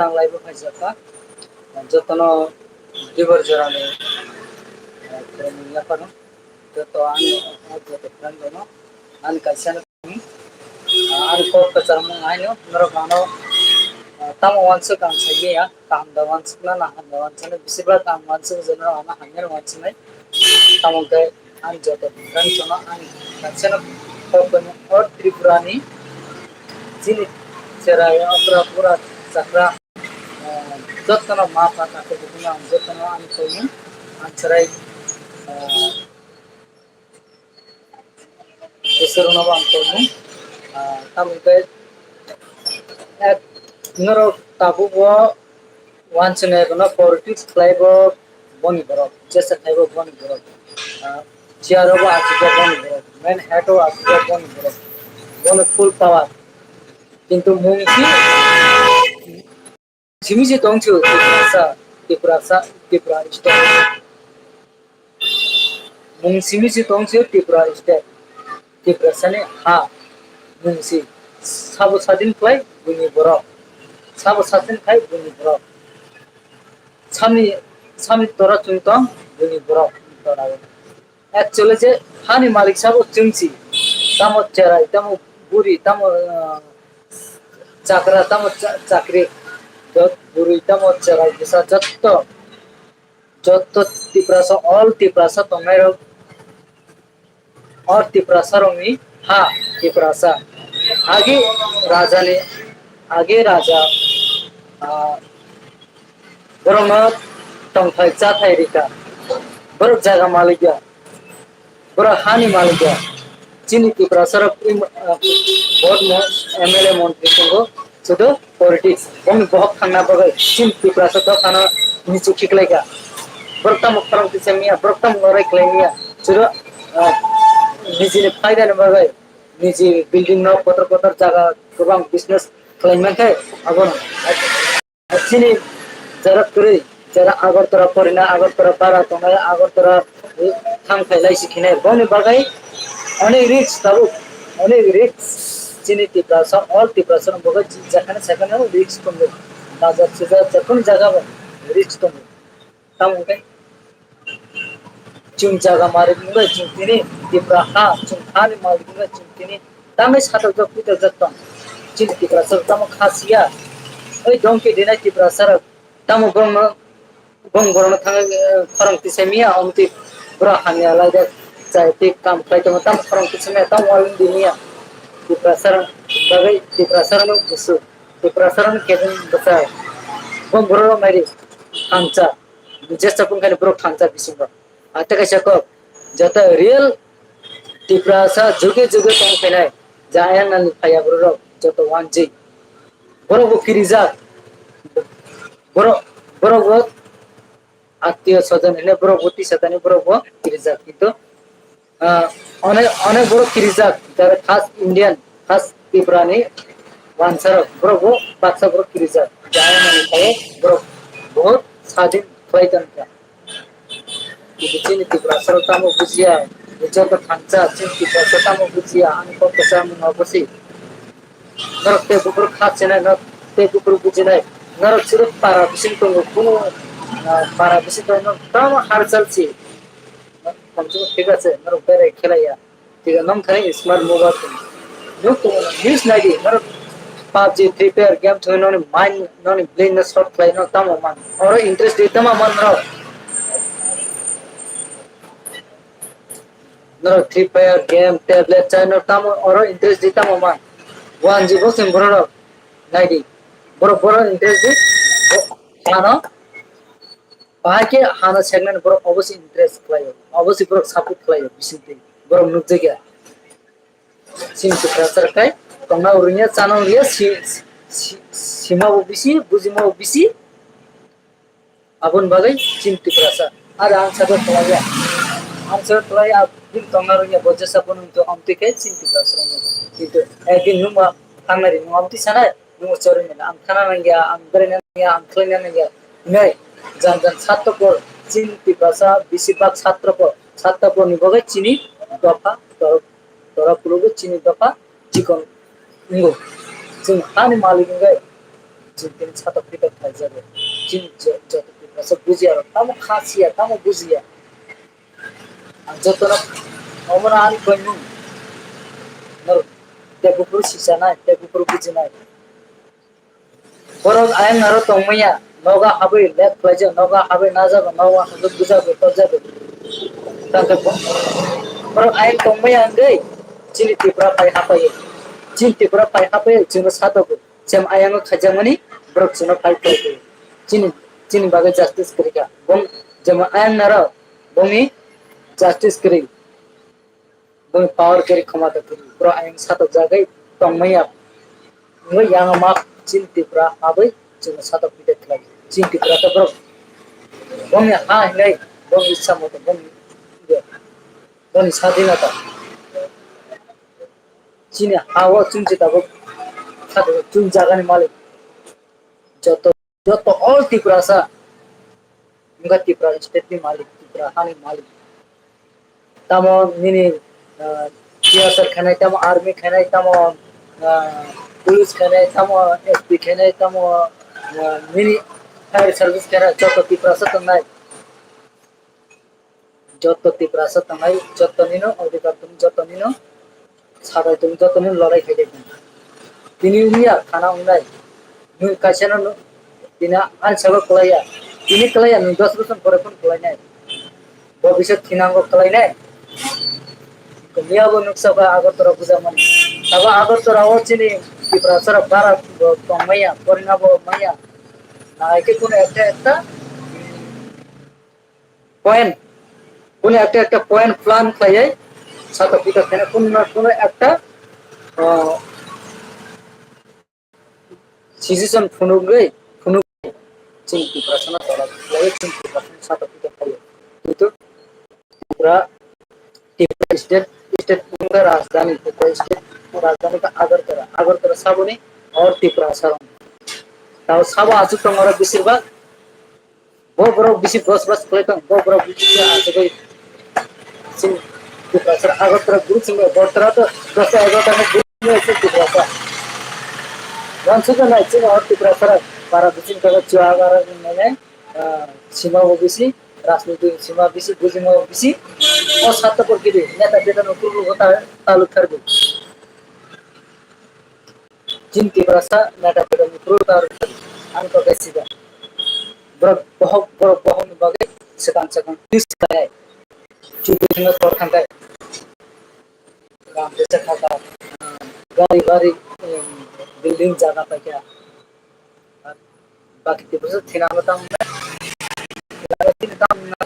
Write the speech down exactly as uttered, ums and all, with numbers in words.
Ang live o phaijak kha. Jotono Dibor jorani, eh, khulumni yaphano. Joto ani, joto friend rokno ani kaisa, ah, ani kok kwchangmung haino norok ano, ah, tamo uansuk ang saimanya, kaham da uansukna na ham da uansukna, bisi bwla ang uansuk je norok ano hamya uansuknai. Tamo khe ang joto friend rokno ang kaisa kok kwchangmung o Tripura ni chini cherai okra bura chakra, ah, jotono ma pha kha khe jotono ang jotono ang tongmung ang cherai, ah, Iswrno bo ang tongmung, ah, tamo khe, eh, norok tabuk o uansuknai rokno politics khlai bo boni borok, jesa khai bo boni borok, ah, chair o bo achukjak boni borok, main head o achukjak boni borok, bono full power. Kintu mung si simi se tong sio Tiprasa, Tiprasa, Tipra state. Mung simi se tong sio Tipra state. Tiprasa ni ha. Mung si sabo sadin khlai bini borok. Sabo sadin khlai bini borok. Sami, sami tora chung tong bini borok. Tora. Actually je hani malik sabo chwngsi, tamo cherai, tamo buri, tamo, ah, chakra, tamo cha-, chakri, jot buri, tamo cherai, bwsa jotto, jotto Tiprasa, all Tiprasa tongnai rok, all Tiprasa rokni ha Tiprasa, agi raja ni, agi raja, ah, Borokno tongthai chathai rikha. Borok jaga malikya. Borok hani malikya. Chini Tiprasa rok im-, ah, vote mo M L A montri tongo. Sudu politics. Bongni bohok thangna bagwi chini Tiprasa dophano nichu khiklaikha. Borok tamo khorang tisa miya, borok tamo norai khlai miya. Sudu, ah, nijini phaidani bagwi, niji building no kotor kotor jaga kwbang business khlai mankhe abono. Chini jara kwrwi, jara Agartala porina, Agartala bara tongnai, Agartala thang phai lai si khinai. Boni bagwi onek risk tabuk, onek risk chini Tiprasa, all Tiprasa rok bagwi jekhane sekhane risk tongo. Bazar sida jekhon jaga bo risk tongo. Tamo hwnkhe chwng jaga malik wngwi chwng tini Tipra ha, chwng hani malik wngwi chwng tini tangwi satok jak puitok jak tong. Chini Tiprasa rok tamo kha siya. Oi dongki dinai Tiprasa rok tamo bongno, bong borokno thangwi, eh, khorang tisai miya, omtwi borok hamya laijak chai twi kam khlai tongo, tamo khorang tisai miya, tamo walwng di miya. Tiprasa rok bagwi Tiprasa rokno busu, Tiprasa rokno kebeng bwchai. Bong borok rok naidi thansa. Jesa bwkhaini borok thansa bisingo. Ate kaisa kok, joto real Tiprasa juge juge tong phainai, ja ayang nani phaiya borok rok, joto wanjwi. Borok bo kirijak. Borok, borok bo attiyo sojon hwnwi borok bo tisa thani borok bo kirijak. Kintu Ah, onek, onek borok kirijak, jare khas Indian, khas Tripura ni wansa rok, borok bo baksa borok kirijak. Jaya mani khaye borok bohut sadin khlai tongkha. Kintu chini Tiprasa rok tamo bujiya, joto thansa, chini Tiprasa tamo bujiya, ani kok kwcham no busi. Norok tei buphuru kha chenai, norok tei buphuru bujinai, norok chwrwk para bising tongo, kunu, ah, para bising tongo, norok tamo harjal si. Norok thik ase, norok berai khelaiya. Thik ase, nong thani smart mobile tong. Nuk tongo, news naidi, norok PUBG, Free Fire game thoi noni mind, noni brain no short khlai, norok tamo man. Oro interest di tamo man norok. Norok Free Fire game, tablet chai norok tamo oro interest di tamo man. One G bo chwng borok rok naidi. Borok borok interest di. Bo-, ano bahai khe hano segment borok obviously interest khlaio, obviously borok support khlaio bisingtwi borok nukjakya. Chini Tiprasa rok khai tongna rwngya, chana rwngya, si, si, sima bo bisi, bujima bo bisi. Aboni bagwi chini Tiprasa. Are ang sabo khlaiya. Ang sabo khlaiya, aboni tongna rwngya, bo jesa bono to amtwi khai chini Tiprasa rwngya. Kintu ekdin nungma thangnai ri nung amtwi sanai. Nung chori nang, ang khana nangya, ang berai nangya, ang khlai nangya. Hinai, jan jan satto por, chini Tiprasa, bisi bak satto por, satto por ni bagwi chini dopha, dor-, dora phurugo chini dopha, chikon wngo. Chwng hani malik wngwi, chini tini satok pitok khlaijago. Chini jo-, joto Tiprasa bujiya rok tamo kha siya, tamo bujiya. Ang jotono omono ani koimung. Norok tei buphuru sichanai, tei buphuru bujinai. Borok ayang naro tongmaya, nogo habwi lek khlaijak, nogo habwi najak, nogo habwi bujak, torjak. Tangkhe bo-, borok ayang tongmaya wngwi chini Tripura phai hapai. Chini Tripura phai hapai, chwngno satogo. Sem ayango khaijakmani borok chwngno fight khlai khe. Chini, chini bagwi justice kwrwi kha. Bong jemo ayang naro bongni justice kwrwi. Bongni power kwrwi, khomata kwrwi. Borok ayang satok jagwi tongmaya. Wngwi yang ma chini Tripura habwi chwngno satok pide khlai. Chini Tripura to borok bongni ha hinwi bongni issa moto bongni, bongni sadinata. Chini ha-o chwng se tabuk kha-, chwng jagani malik. Joto, joto all Tiprasa. Wngkha Tripura state ni malik, Tripura hani malik. Tamo nini, ah, T S R khainai, tamo army khainai, tamo, ah, police khainai, tamo S P khainai, tamo, ah, nini fire service khainai, joto Tiprasa tongnai. Joto Tiprasa tongnai, joto nino odhikar tong, joto nino sabai tong, joto nino lorai khai tong. Tini wngya khana wngnai. Nwng kaisa no tini ani sabo kwlaiya. Tini kwlaiya, nwng dos bosor pore phone kwlainai. Bo bisa thinango kwlainai. Miya bo nuksa ba Agartala buja mani. Abo Agartala o chini Tiprasa bara tongmaya, porina bo maya. Naike kuno ekta ekta point, kuno ekta ekta point plan khlaiwi satok pita khaina kuno na kuno ekta, ah, decision phunugwi, phunugwi chini Tiprasano tola khlaiwi chini Tiprasano satok pita khlaiwi. Kintu Tripura, Tripura state, state wngkha rajdhani, Tripura state rajdhani kha Agartala, Agartala saboni or Tiprasa. Tao sabo aswk tongo oro beshirbak. Bo borok bisi bosbas khlai tong, bo borok bisi aswkwi chini Tiprasa Agartala group simi Agartala to dosta egarota ni group simi chini Tiprasa. Wansukha nai chini o Tiprasa para biching khe chuagra nai, ah, sima bo bisi, rajniti sima bisi, bujima bo bisi. O satta por kiri neta beta no kurlu kota taluk tharbi. Chini Tiprasa neta beta ni kuru tar ang to gaisiga. Borok bohok, borok bohok ni bagwi swkang swkang twist khlai. Chini tor thangkai. Ram de chakha ka, gari gari, em, building jaga paikha. Baki Tiprasa thina ma tang na. Tini tang na.